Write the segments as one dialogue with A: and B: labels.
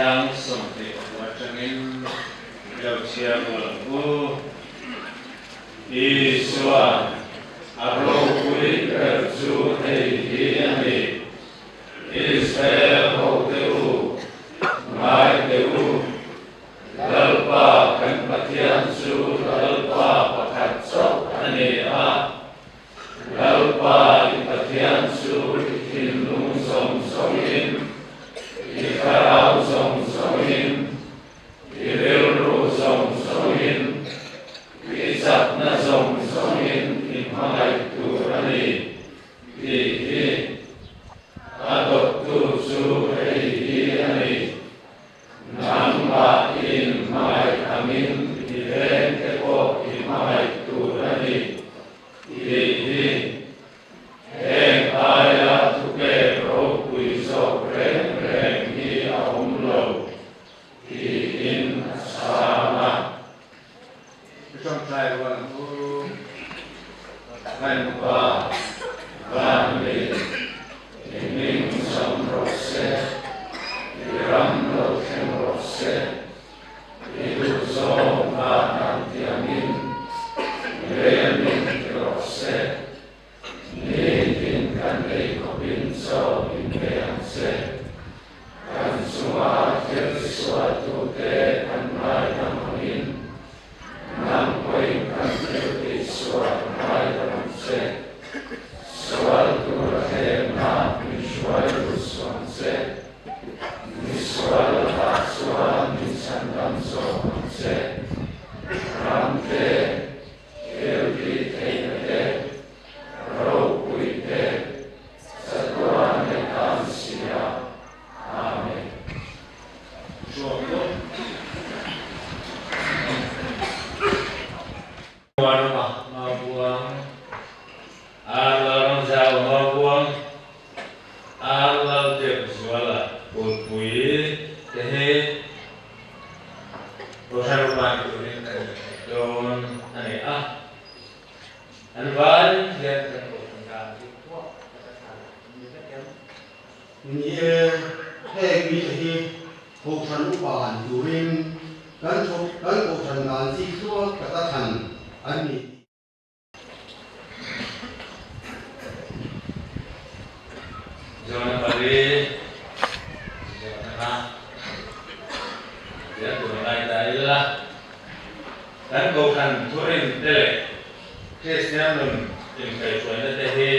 A: Chang 26 atangin i lo chhiar rual ang u. Isua, a ropui ber chu hei hi a ni, Israel hote u, ngai teh u, Lalpa kan Pathian chu Lalpa pakhat chauh a ni a, Lalpa i Pathian chu i thinlung zawng zawngin, i thlarau zawng zawngin, i rilru zawng zawngin, i chakna zawng zawngin i hmangaih tur a ni tih hi a dawttu chu hei hi a ni. Nangmah i inhmangaih angin i vengte pawh i hmangaih tur a ni tih hi heng aia thupek ropui zawk reng reng hi a awm lo tiin a chhang a.
B: I tawngtai rual ang u.
A: Kan Pa van leh i hming cham rawh se, i ram lo thleng rawh se, i duhzawng van ang tiangin rel in ti rawh se, nitin kan ei khawpin chaw in pe ang che. Kan chunga thil tisualtute kan ngaidam angin Nang pawhin kan thil tih sual ngaidam ang che. Sual tur a hlemna min hruai lut suh ang che. Mi sual lakah chuan min chhandam zawk ang che. Ram te, thil tih theihna te, ropui te, chatuan leh tan sia. Amen.
B: Ni e, heng mite hi Kohhran upa an turin kan kan Kohhran dan ziktluak taka thlan an ni.
A: Zawhna pali, zawhna kha ziah tur a ngai ta ila, kan Kohhran thurin te leh Kristian nun inkaihhruaina te hi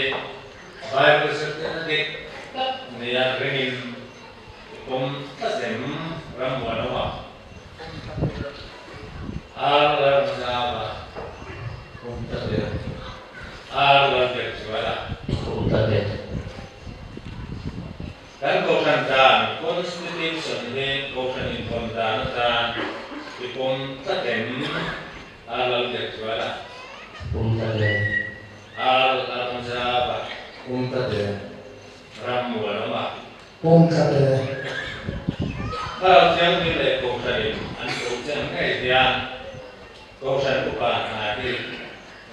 A: Bible zirtirna dik tak nia ringin i pawm tlat em Rammuanawma? Ar Lalzama pawm tlat em? Ar Lalbiakzuala
C: pawm tlat em?
A: Kan Kohhran dan, Constitution, hi Kohhran invawn dan atan i pawm tlat em? Ar Lalbiakzuala
C: pawm tlat em?
A: Ar Lalzama
C: pawm tlat em?
A: Rammuanawma
C: Pawm tlat e.
A: Thlarau Thianghlim leh Kohhranin an koh che ang ngei hian Kohhran upa hna hi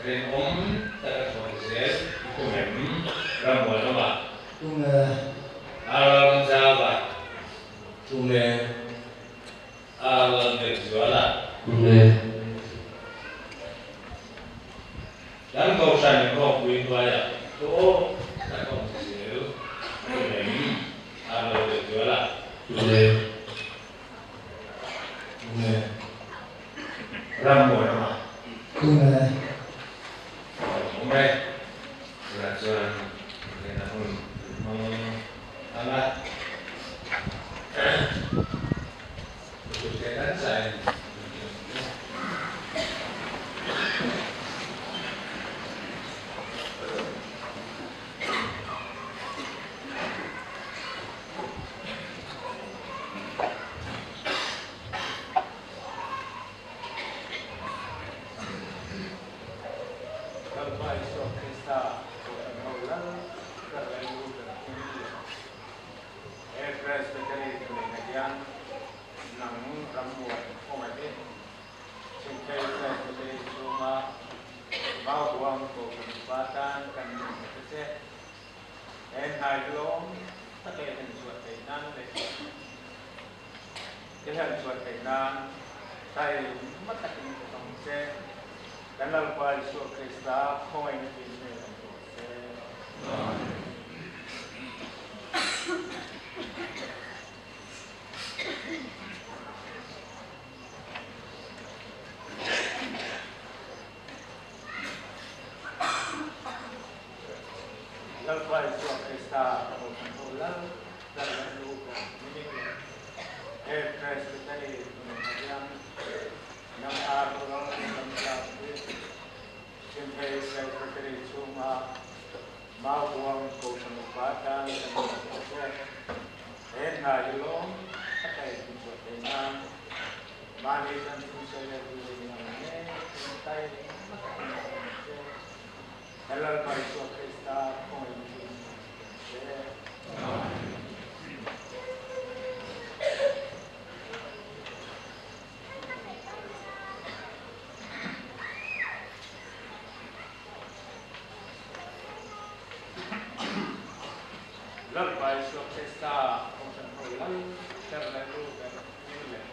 A: rinawm taka thawk zel i tum em? Rammuanawma.
C: Tum e.
A: Aralramzauva.
C: Tum e.
A: Arlalbekzuala.
C: Tum e.
A: Kan Kohhran inkhawmpui hnuaiah pawh tak awm zel tum em? A lo leh zual a.
C: Tum e. Tum e.
A: Rammuan awm a.
C: Tum e.
A: Awm e. Tunah chuan rinna hun kan hmang ang a.
D: Lalpa Isua Krista Kohhran ho lal ber leh lu ber hming leh He Presbytery ka neihna hian nang rammuan khawngaih hi Chhimphei Presbytery chhunga Maubuang Kohhran upa tan kan min hmu ta che. He hnai hlawm tak leh hlen chhuah theih nan leh. I hlan chhuah theih nan taima takin ka tawng che. Kan Lalpa Isua Krista khawngaihna tin hmel ang tawh che.
A: Amen.
D: Lalpa Isua Krista Kohhran ho lal ber leh lu ber ni in he Presbytery tunah hian nang ar ro kan tlak hi Chhimphei Presbytery chhunga Maubuang Kohhran upa tan kan hmu bawk e. He hna hi lawm taka in inchhuah theih nan mahni chanchin sawi leh duh in ang ngei in tai ringawt a in awm che. He Lalpa Isua Krista khawngaih chu in awm che.
A: Amen.
D: Lalpa Isua Krista Kohhran ho lal ber leh lu ber hming leh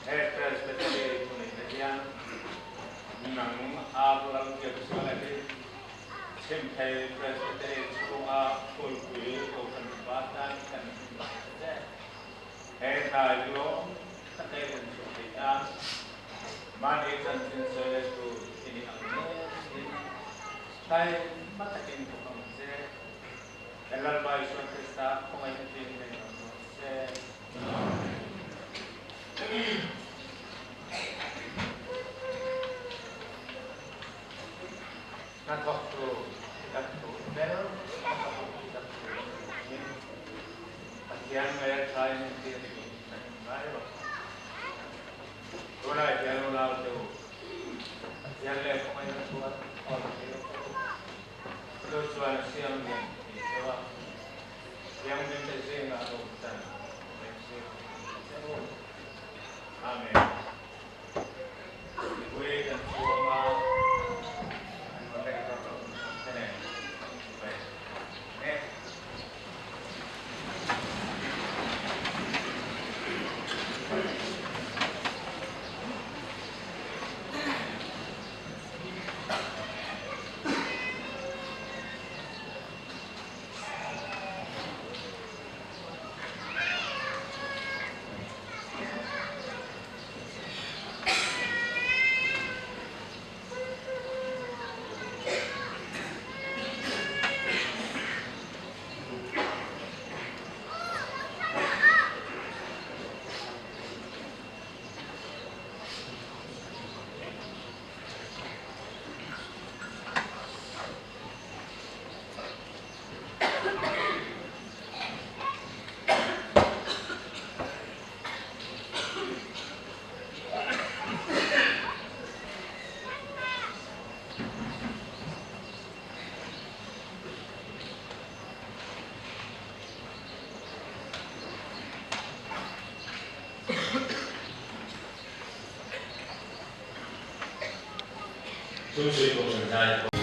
D: he Presbytery thuneihna hian nang Abraham Biaksuala hi Chhimphei Presbytery chhunga Phulpui Kohhran upa tan kan hmu che. He hna hi lawm tak e kan chhuah theih nan mahni chanchin sawi leh tur i nih ang ngeiin taima takin thawk ang che. Kan Lalpa Isua Krista khawngaihna tin nei ang rawh se. Amen. Hnathawktu daptu fel, hnathawktu daptu in Pathian ngaia tha in entir niin kan inngai rawh. Tunah hian unau te u, Pathian leh khawngaihna thu a thawn thei a che u. Chu chuan siam lian thei cheu a, thianghlimte zingah rochan reng zir a che u. Amen. Mipui kan chhuang a, an moderator lo te nen chibai mek.
A: Chungchhui Kohhran zai.